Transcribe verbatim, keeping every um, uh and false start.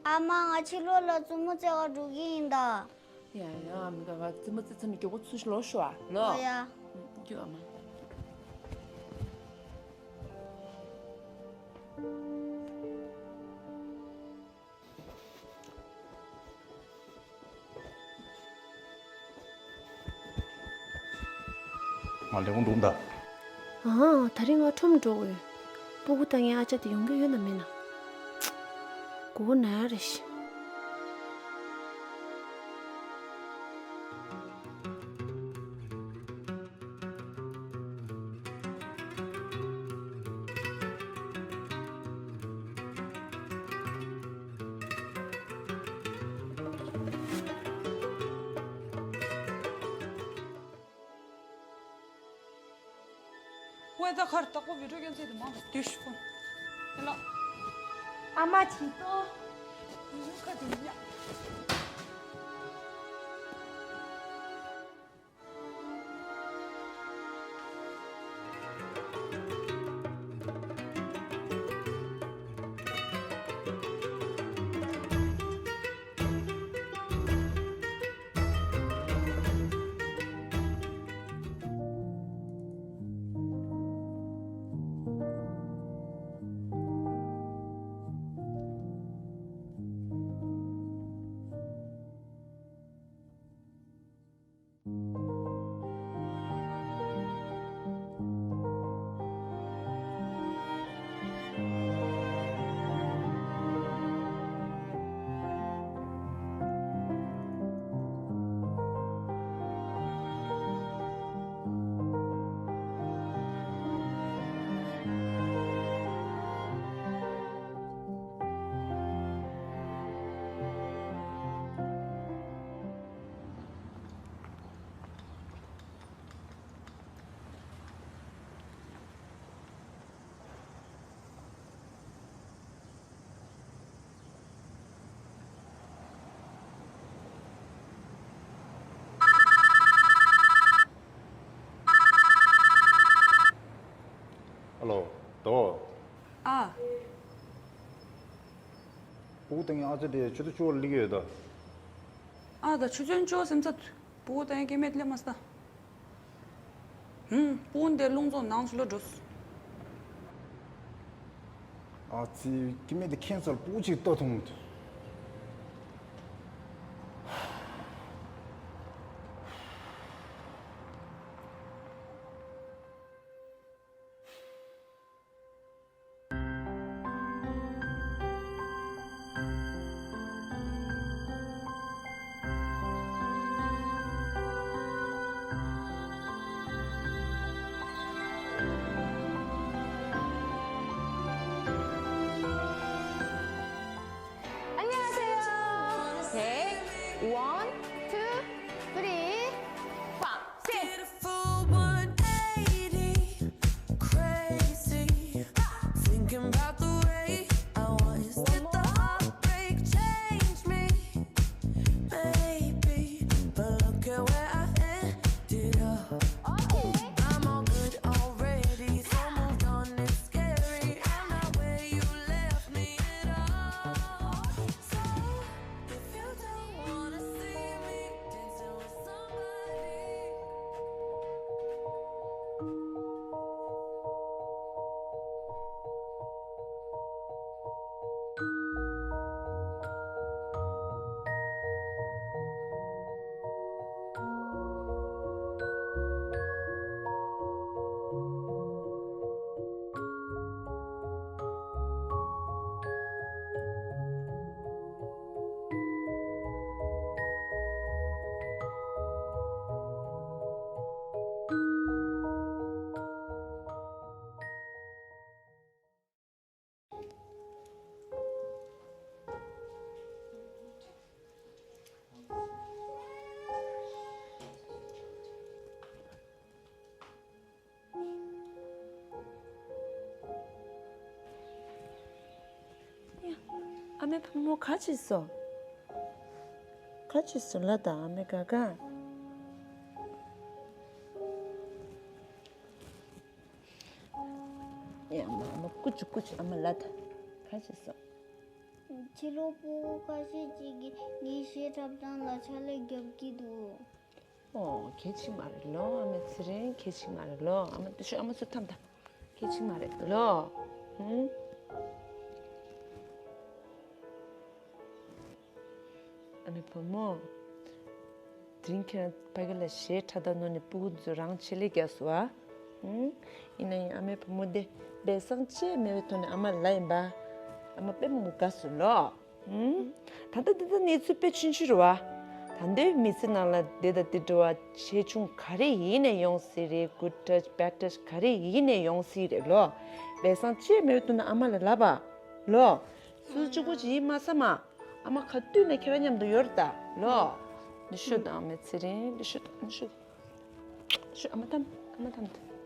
ཨ་མ། ང་ཕྱི་ལོགས་ལ་རྩེད་མོ་རྩེ་ག་འགྲོ་གི་ཡིན་ད། ཡ་ཡ། ཨ་མ། ད་ང་རྩེད་མོ་རྩེ་ཚར་ནས་མགྱོགས་པོ་ཚུར་ལོག་ཤོག་ཨ། ལོ། ཨ་ཡ། ཨུ། རྒྱུགས་ཨ་མ། ང་ལས་ཁུངས་འགྲོ་གི་ཡིན་ད། ཨ། ད་རིང་ང་ཁྲོམ་འགྲོ་དགོས་ཡོད། སྤུ་གུ་ལྟ་མཁན་ཨ་ཅག་དེ་ཡོང་གི་ཡོད་ན་མེད་ན། མགོ་བོ་ན་ཡ་རེད་ཤག་ཝེ། ད་ཁར་བདག་པོ་བི་ཌིའོ་རྒྱག་ཚད་དུ་མང་དུ་བསྡུས་ཤིག་ཁོ། ཨེ་ལ། ཨ་མ་ཇི་ཏོ། ཡུ་ཁ་དུ་ཡ། ཨ་ལོ། དོ། ཨ། སྤུ་གུ་ལྟ་མཁན་ཨ་ཅག་དེ་ཆུ་ཚོད་བཅུ་པར་སླེབས་ཀྱི་ཡོད་ད། ཨ། ད་ཆུ་ཚོད་བཅུ་པ་སེམས་ཚ། སྤུ་གུ་ལྟ་མཁན་སྐྱེ་དམན་སླེབས་མ་སོང་ད། ཧུམ། སྤུན་དེ་རླུང་ཚོགས་ནང་སུ་ལ་འགྲོ་སོང་། ཨ་ཙི། སྐྱེ་དམན་དེ་ཁྱད་མཚར་པོ་ཅིག་ལྟ་ཐུབ་མི་འདུག། 안녕하세요. Take one, two, three, four. Sit. Did a full one eighty. Crazy. Thinking about the way I was. Did the heartbreak change me? Maybe. But look at where I ended up. Okay. I'm all good already, so moved on. It's scary, and the way you left me at all. So, if you don't wanna see me dancing with somebody, ཨ་མའི་བུ་མོ་ག་ཅི་སོང་། ག་ཅི་སོང་ལ་ད། ཨ་མའི་ག་ག་ཡ། ཨ་མ། ཨ་མ། ཀུ་ཅི་ཀུ་ཅི། ཨ་མ་ལ་ད། ག་ཅི་སོང་། ཕྱི་ལོགས་སྤུ་གུ་ཁ་ཤས་ཅིག་གིས་ངའི་གཞས་འཁྲབ་སྟངས་ལ་ཕྱག་ལས་རྒྱབ་ཀྱི་འདུག་ཨོ་གལ་ཆེ་མ་རེད་ལོ། ཨ་མའི་ཚེ་རིང་གལ་ཆེ་མ་རེད་ལོ། ཨ་མ་འདི་ཤོད། ཨ་མ་ཚུར་འཐམ་དང་། གལ་ཆེ་མ་རེད་ལོ། ཧུམ། ཨ་མའི་བུ་མོ། དེ་རིང་ཁྱེད་རང་ཕ་གི་ལ་གཞས་འཁྲབ་སྟངས་ནོར་ནས་སྤུ་གུ་ཚོས་རང་ཆེད་ལས་རྒྱག་སོང་ཨ། ཧུམ། ཡིན་ན་ཡང་ཨ་མའི་བུ་མོ་དེ་སྦས་གསང་ཅི་ཡང་མེད་པའི་ཐོག་ནས་ཨ་མ་ལ་ཡིན་པ། ཨ་མ་དཔེ་མང་པོ་དགའ་སོང་ལོ། ཧུམ། ད་ལྟ་འདི་ལྟར་གནས་ཚུལ་དཔེ་ཆུང་ཆུང་རེད་བ། ད་ལྟའི་མི་ཚེ་ནང་ལ་འདི་དང་འདི་འདྲ་བ་ཆེ་ཆུང་ག་རེ་ཡིན་ནས་ཡོང་སྲིད་རེད། good touch bad touch ག་རེ་ཡིན་ནས་ཡོང་སྲིད་རེད་ལོ། སྦས་གསང་ཅི་ཡང་མེད་པའི་ཐོག་ནས་ཨ་མ་ལ་ལབ་པ་ལོ། སུ་གཅིག་པོ་ཅིག་ཡིན་མ་ས་མ། ཨ་མ་ག་དུས་ནས་ཁྱེད་རང་མཉམ་དུ་ཡོད་རེད་ད་ལོ། འདི་ཤོད་དང་ཨ་མའི་ཚེ་རིང་། འདི་ཤོད་དང་། འདི་ཤོད། ཤོད། ཨ་མ་འཐམ། ཨ་མ་འཐམ་དང་།